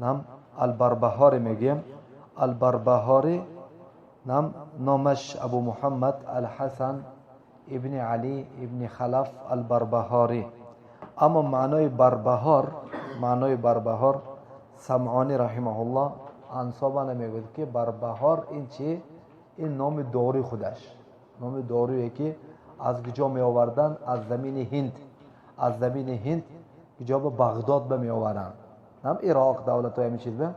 нам Албарбаҳори мегӯем. Албарбаҳори нам номаш Абу Муҳаммад Алҳасан ибни Али ибни Халаф Албарбаҳорӣ. Аммо маънои барбаҳор, маънои барбаҳор Самъонӣ раҳимаҳуллоҳ ансобана мегӯяд, ки барбаҳор ин чи? Ин номи доруи худаш, номи доруе ки аз куҷо меоварданд? Аз замини Ҳинд, аз замини Ҳинд куҷо? Ба Бағдод ба меоваранд. Нам Ироқ давлатҳои ҳамин чиз ба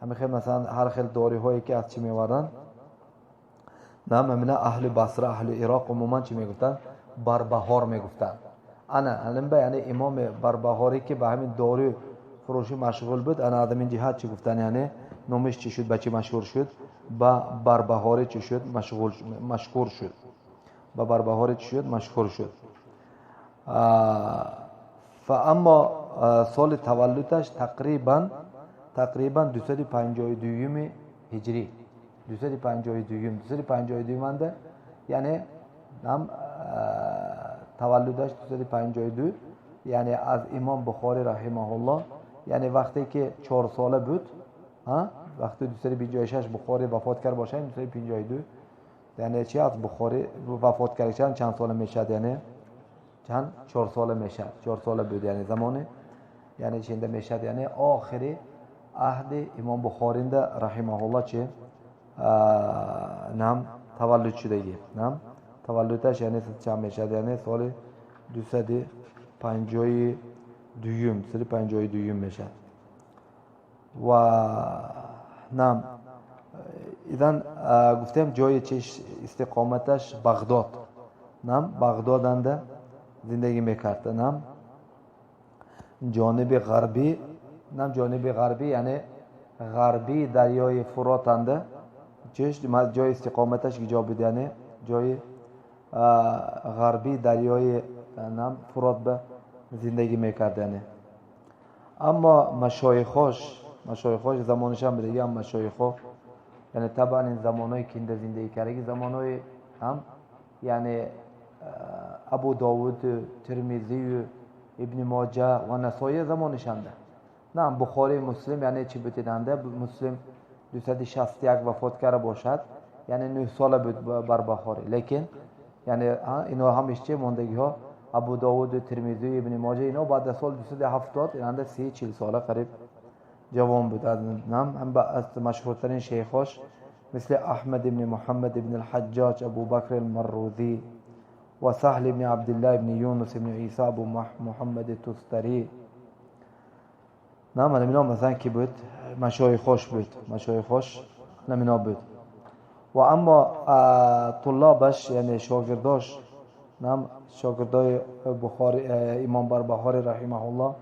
ҳамин хел, масалан, ҳар хел доруҳое ки аз чӣ меоварданд? Нам ҳамина аҳли Басра, аҳли Ироқ умуман чӣ мегуфтанд? Барбаҳор мегуфтанд. Ана ҳамин, яъне имоми Барбаҳорӣ ки ба ҳамин дору фурӯшӣ машғул буд, ана аз ҳамин ҷиҳат чӣ гуфтанд? Яъне номиш чӣ шуд, ба чӣ машҳур шуд? Ба Барбаҳорӣ чӣ шуд? Машҳур шуд. Ба Барбаҳорӣ чӣ шуд? Машҳур шуд. Аммо соли таваллудаш тақрибан 252-юми ҳиҷрӣ, 252-юм, 252-анда, яъне нам таваллудаш 252, яъне аз имом Бухорӣ раҳимаҳуллоҳ, яъне вақте ки 4 сола буд, вақти 256 Бухорӣ вафот кард бошад, 252, яъне чи, аз Бухорӣ вафот кард чанд сола мешавад? Яъне чанд? 4 сола мешавад. 4 сола буд, яъне замони, яъне чинда мешавад, яъне охири аҳди имом Бухоринда раҳимаҳуллоҳ чи нам таваллуд шудагӣ. Нам таваллудаш яъне чанд мешавад? Яъне соли 252-юм, 252-юм мешавад. Ва нам идан гуфтем, ҷои чиш, истиқоматаш Бағдод, нам Бағдоданда зиндагӣ мекард. Нам ҷониби ғарбӣ, нам ҷониби ғарбӣ, яъне ғарбии дарёи Фуротанда чиш ҷои истиқоматаш киҷо буд? Яъне ҷои ғарбии дарёи нам Фурот ба зиндагӣ мекард. Яъне аммо машоихош замонашам дига машоихо, яъне табан ин замонҳои кинда зиндагӣ кардаги, замонҳои ҳам, яъне Абу Довуду, Термизию, Ибни Моҷа ва Насоия замонишанда. На Бухори, Муслим, яъне чӣ будинанда? Муслим 261 вафот карда бошад, яъне 9 сола буд Барбаҳорӣ. Лекин яъне ино ҳамиш чи мондагиҳо, Абу Довуду, Термизию, Ибни Моҷа, ино баъд аз соли 270 инанда 30-40 сола қариб ҷавон буд. Аз машҳуртарин шейхош мисли Аҳмад ибни Муҳаммад ибни Алҳаҷҷоҷ, Абубакр Алмаррузӣ ва Саҳл ибни Абдиллаҳ ибни Юнус ибни Исо, Абу Муҳаммади Тустарӣ. Нам мино масалан ки буд? Машоихош буд, машоихош намино буд. Ва аммо туллобаш, яъне шогирдош, нам шогирдои Бухори, имом Барбаҳори раҳимаҳуллоҳ,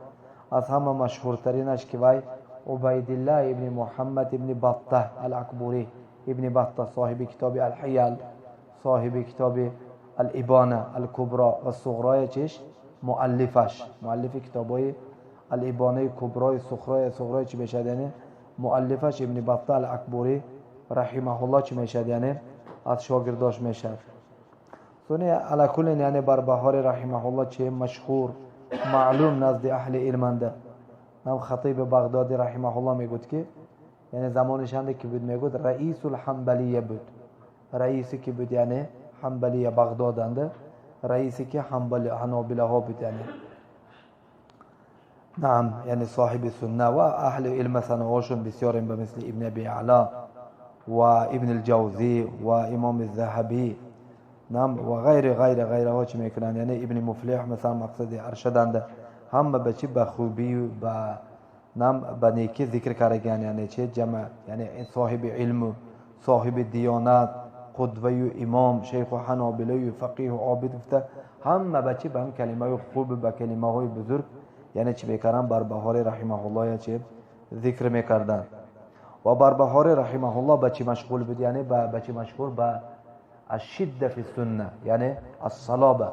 аз ҳама машҳуртаринаш ки вай Убайдиллаҳ ибни Муҳаммад ибни Батта Алакбурӣ. Ибни Батта соҳиби китоби Алҳиял, соҳиби китоби Алибона Алкубро ва Суғроя чиш муаллифаш, муаллифи китобҳои Алибонаи Куброи, Суғроя, Суғрои чӣ мешавад? Яъне муаллифаш Ибни Батта Алакбурӣ раҳимаҳуллоҳ чӣ мешавад? Яъне аз шогирдош мешавад. Суни ала куллин, яъне Барбаҳори раҳимаҳуллоҳ чи машҳур, маълум назди аҳли илманда. Нам Хатиби Бағдодӣ раҳимаҳуллоҳ мегӯд, ки яъне замонишанде ки буд, мегӯд, раисул ҳамбалия буд, раисе ки буд, яъне ҳамбалия Бағдоданда раисе ки ҳанобилаҳо буд. Яъне наам, яъне соҳиби сунна ва аҳли илм санаҳошон бисёрем, ба мисли Ибни Аби Аъло ва Ибни Алҷавзӣ ва имоми Заҳабӣ, нам ва ғайри ғайра ғайраҳо чӣ мекунанд? Яъне Ибни Муфлиҳ масалан, мақсади аршаданда ҳама ба чӣ, ба хубию ба нам ба некӣ зикр кардагиан. Яъне чи ҷама, яъне соҳиби илму соҳиби диёнат, қудваю имом, шейху ҳанобилаю фақиҳу обид гуфта, ҳама ба чӣ, ба ҳам калимаҳои хуб, ба калимаҳои бузург, яъне чӣ мекарданд? Барбаҳори раҳимаҳуллоҳ я чи зикр мекарданд. Ва Барбаҳори раҳимаҳуллоҳ ба чӣ машғул буд? Яъне ба чӣ машҳур? Ба ашидда фи сунна, яъне ассалоба,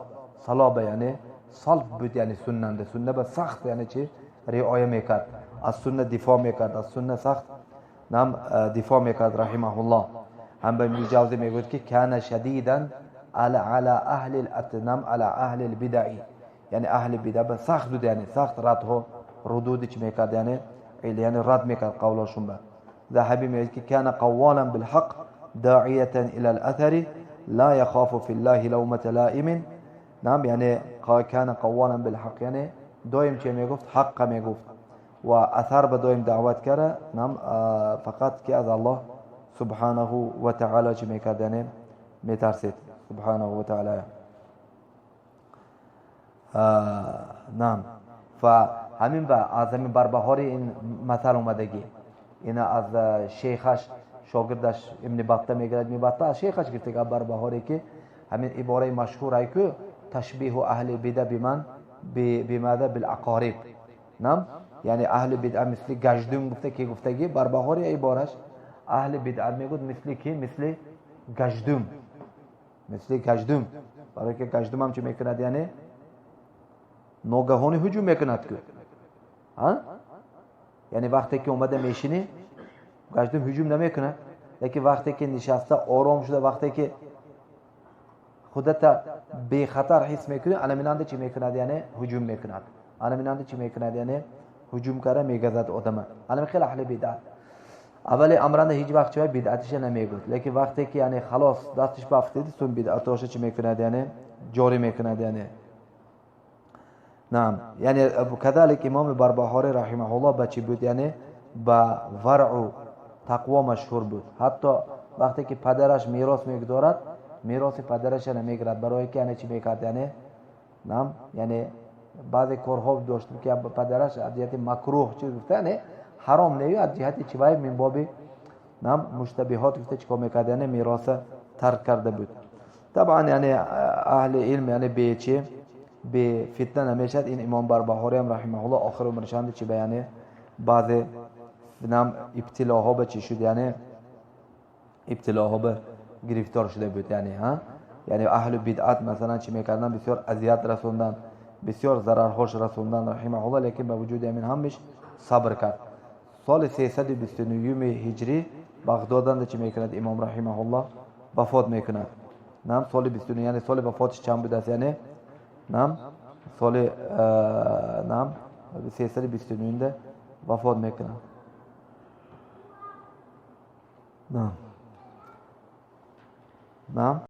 салоба, яъне салб буд, яъне суннанда, сунна ба сахт, яъне чи риоя мекард, аз сунна дифоъ мекард, аз сунна сахт нам дифоъ мекард раҳимаҳуллоҳ. Ҳам ба Ибни Ҷавзӣ мегӯяд, ки кана шадидан ала аҳли нам ала аҳли лбидаи, яъне аҳли бида ба сахт буд, яъне сахт радҳо, рудуди чӣ мекард, яъне Яъне рад мекард қавлошун ба. Заҳабӣ мегӯяд ки кана қаввалан билҳақ даъиятан ила л-аthари ла яхофу филлаҳи лавмата лаимин. Нам, яъне кана қаввалан билҳақ, яъне доим че мегуфт? Ҳаққа мегуфт ва асар ба доим даъват кара, нам, фақат ки аз Аллоҳ субҳанаҳу ва таъала чӣ мекард? Яъне метарсид субҳанаҳу ва таъала. Нам, ва ҳамин ба аз ҳамин Барбаҳори ин масал омадагӣ. Ина аз шейхаш, шогирдаш Ибни Батта мегирад. Ибни Батта аз шейхаш гирифта, Барбаҳоре, ки ҳамин ибораи машҳур ай ку ташбиҳу аҳли бида биман бимада билақориб. Нам, яъне аҳли бидъа мисли гаҷдум гуфта, ки гуфтагӣ Барбаҳори ибораш аҳли бидъат мегӯд мисли ки? Мисли гаҷдум, мисли гаҷдум, барои ки гаҷдумам чӣ мекунад? Яъне ногаҳонӣ ҳуҷум мекунад ку. Яъне вақте ки омада мешинӣ, гаҷдум ҳуҷум намекунад, лекин вақте ки нишаста, ором шуда, вақте ки худата бехатар ҳис мекунӣ, анаминанда чӣ мекунад? Яъне ҳуҷум мекунад. Анаминанда чӣ мекунад? Яъне ҳуҷум карда мегазад одама. Анами хеле аҳли бидъат аввали амранда ҳеҷ вақт чӣ бидъатиша намегӯд, лекин вақте ки яъне халос дастиш бафтид, сун бидъатоша чӣ мекунад? Яъне ҷорӣ мекунад. Яъне нам, яъне кадалик имоми Барбаҳорӣ раҳимаҳуллоҳ ба чӣ буд? Яъне ба варъу тақво машҳур буд. Ҳатто вақте ки падараш мерос мегузорад, мероси падараша намегирад, барое ки яъне чӣ мекард? Яъне нам, яъне баъзе корҳо дошт, ки падараш аз ҷиҳати макрӯҳ чиз гуфта, яъне ҳаром не, аз ҷиҳати чӣ вай мин боби нам муштабиҳот гуфта, чӣ кор мекард? Яъне мероса тарк карда буд. Табъан, яъне аҳли илм яъне бе чӣ, бе фитна намешавад. Ин имом Барбаҳориам раҳимаҳуллоҳ охири умршанда чӣ ба яъне баъзе нам ибтилоҳо ба чӣ шуд? Яъне ибтилоҳо ба гирифтор шуда буд. Яъне яъне аҳли бидъат масалан чӣ мекардан? Бисёр азият расондан, бисёр зарарҳош расондан раҳимаҳуллоҳ, лекин ба вуҷуди ҳамин ҳамиш сабр кард. Соли 329 ҳиҷрӣ Бағдоданда чӣ мекунад? Имом раҳимаҳуллоҳ вафот мекунад. Нам, соли 29, яъне соли вафотиш чанд будааст? Яъне нам, соли нам 329-да вафот мекунад. Нам. Нам.